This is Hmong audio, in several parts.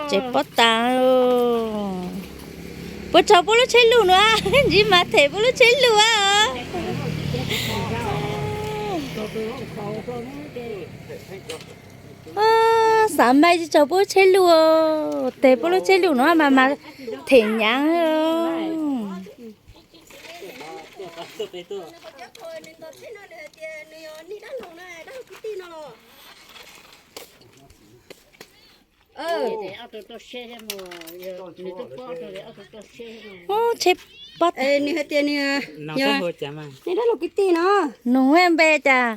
Tsev pob tas. Puas tsaug puab lub tsheb luj no, ntsib mas them puab lub tsheb luj a. Xav mas tsis tsaug puab lub tsheb luj, tes puab lub tsheb luj no mas mas them nyaav. Tsheb pob, nws hais tias nws, nws dab laug kwv tij no, nug npe cas.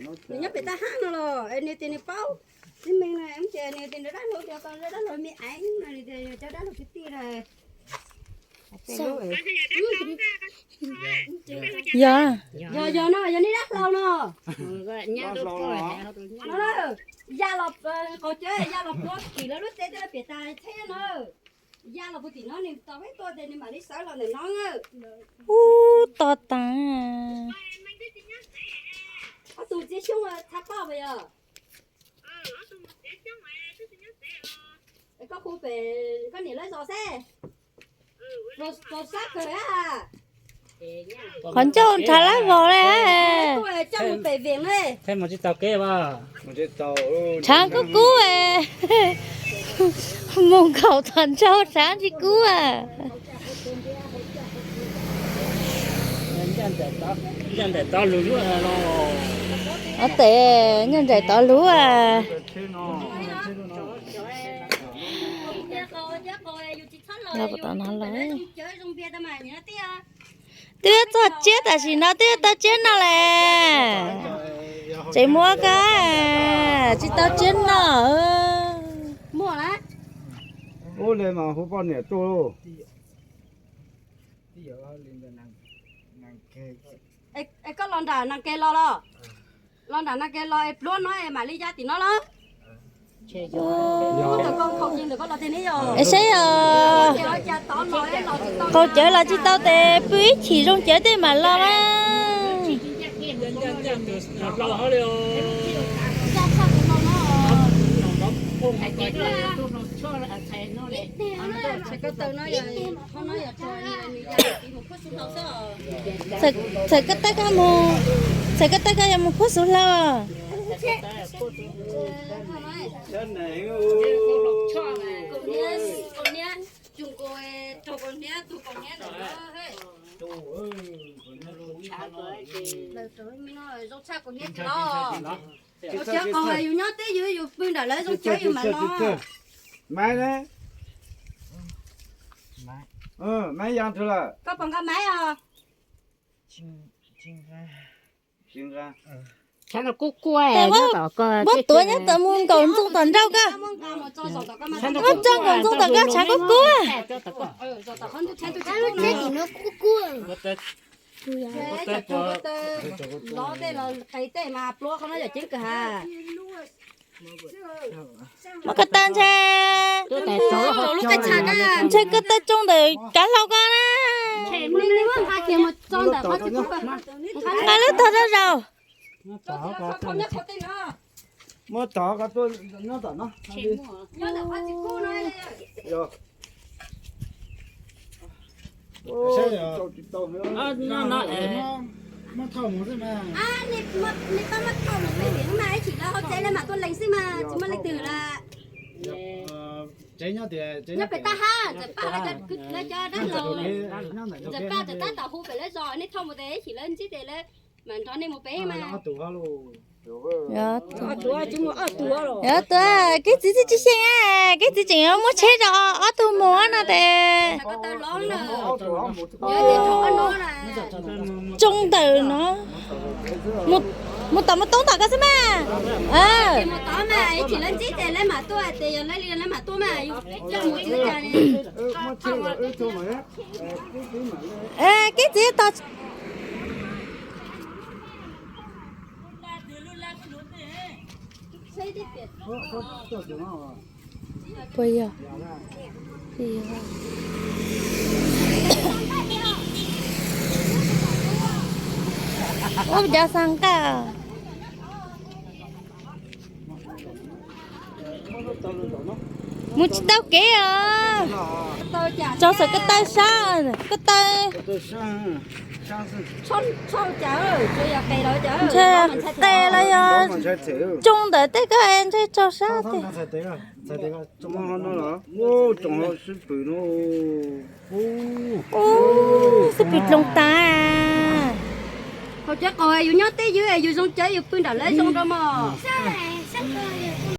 Nws nyob pem tab hab no los nws tias nws paub tib me no, ces nws tias nws dab laug tias dab laug me eev no, nws tias cov dab laug kwv tij na. Yog, yog, yog no, yog nej dab laug no. Ya los qaug cawv, ya los puag tim lawv lub tsev tej lawv piam tas tsheb na. Ya los puag tim no nws tos peb tuaj ces nws mam li sawv los ntawm no. Ub, to taag. Ob tug txiv xyoob txhab poj puas yog? Koj hu pem koj niam lawv zos seb. Qhov ncauj nrhav lab vos le. Coj mus pem Veem ne. Nrhav kub kub. Mus nkaum tom ntsaug nrhav tsis kub. Ob tes nyuj nraim tod lug. Los tom no los. Twb txog tsiab tam sim no twb tau tsiab noj lawm. Tseem muab koj tsis tau tsiab noj. Ub, le mas hu poj niam tuaj lauj. Es koj los nram Nas Kes los los? Los nram Nas Kes los es pluab no es mam li ya tim no los? Es saib os, qaug cawv los tsis tau tes pw ib chim zoo cawv tej mam los mas. Txawm koj tawb koj mus, txawm koj tawb koj yuav mus phuab xuv hlau. Zoo tshaj kaus hniav los. Kaus hniav qaug yus nyob teb yus, yus pw nram lawv zoo cawv yus mam los. Maiv ne? Maiv ya rau lawm. Koj puas nqa maiv os? Muab tuav nyob tom mus nkaum ntxoog tom nraug koj. Muab tso nkaum ntxoog tom koj tshav kub kub. Lov tej los qe tej mas pluab qhov no yog ceeb kawg ha. Muab ko taw ntshe, ntshe ko taw tsoo ntawm kav hlau ko na. Nqa lub tog rau zaum. Muab tog ko tuaj nyob tom no. Nyob pem tab hab, txawm paj lawv cov dab laug, txawm paj txawm tab tom hu pem lawv zos, nej thauj mus tes ib chim lawv ntsib tes lawv mam nrog nej mus pem mas. Yog tuaj, kev txiv tsis xyeej, kev txiv tseem muab tsheb rau ob tug mus no tes. Tsoo ntawm no. Mus tom mus toob tom ko xwb mas. Kev txiv tau. Puas yog? Ub, cov xav nqa. Mus tsis tau kev os. Tso saum ko taw sab, ko taw. Ntshe qe los yog tsoo ntawm tej ko ntshe tsaug sab tiag. Ub, xwb pwm dloov tas. Hauv cov qaum yus nyob teb ywg yus zoo cawv yus pw nram lawv zoo rau mog.